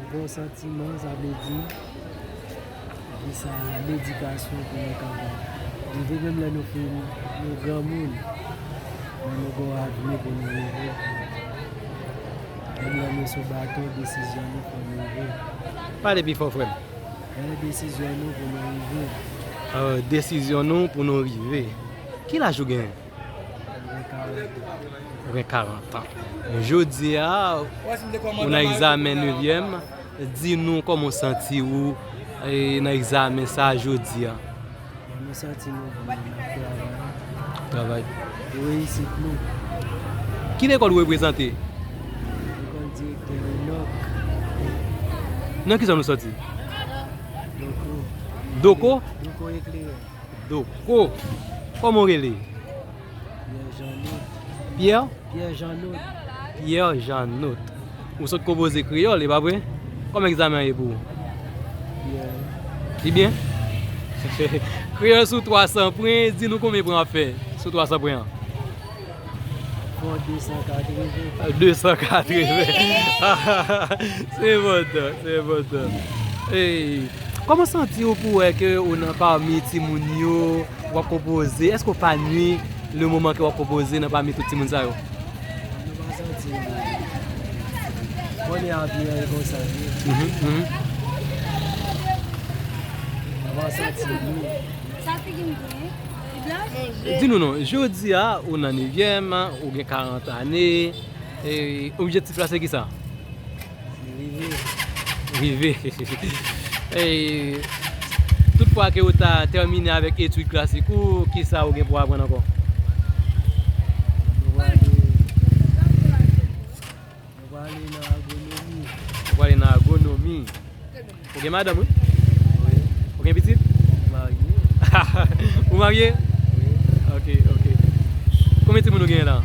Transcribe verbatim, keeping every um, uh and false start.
Bon santiman, sa vle di, gen sa ledikasyon pou nou kapab rive menm lè nou fin, nou granmoun, men nou gen yon avni pou nou rive. Menm lè nou sou baton, desizyon nou fò nou rive. Pale pi fò, frè m. Pran desizyon nou pou nou rive. Ah, desizyon nou pou nou rive. Ki laj ou genyen? Mwen gen karant an. Ou gen karant an. Jodi a, ou nan egzamen nevyèm. Di nou kòman w santi w, e, nan egzamen sa a jodi a. Mwen santi mwen bon, n ap travay. Travay. Pou reyisit nou. Ki lekòl ou reprezante? Lekòl direktè Enòk. Nan ki zòn ou sòti? Doko. Doko? Doko Eklerè. Doko. Kòman w rele? Pierre Jeannot. Pierre? Pierre Jeannot. Pierre Jeannot. Ou sot konpoze kreyòl, e pa vre? Kòman egzamen an ye pou ou? Byen. Li byen? Kreyòl sou twa san pwen, di nou konbyen pwen w ap fè sou twa san pwen an? Fò de san katreven. De san katreven. Se enpòtan, se enpòtan. Ey, kòman w santi w pou w wè ke ou nan pami timoun yo, w ap konpoze? Èske w epanwi le moman ke w ap konpoze nan pami tout timoun sa yo? Nou pa santi nou. Konnen a byen konsa, wi. Mhm, mhm. Nou pa santi nou. Sa figi m byen. Di nou non, jodi a, ou nan nevyèm, ou gen karant ane, e objektif la se ki sa? Rive. Rive. E tout fwa ke ou ta tèmine avèk etid klasik ou, ki sa ou gen pou aprann ankò? Nou prale, nou prale nan agwonomi. Ou prale nan agwonomi. Ou gen madanm, wi? Wi. Ou gen pitit? Marye. Ou marye? Wi. Ok, ok. Konbyen timoun ou genyen la?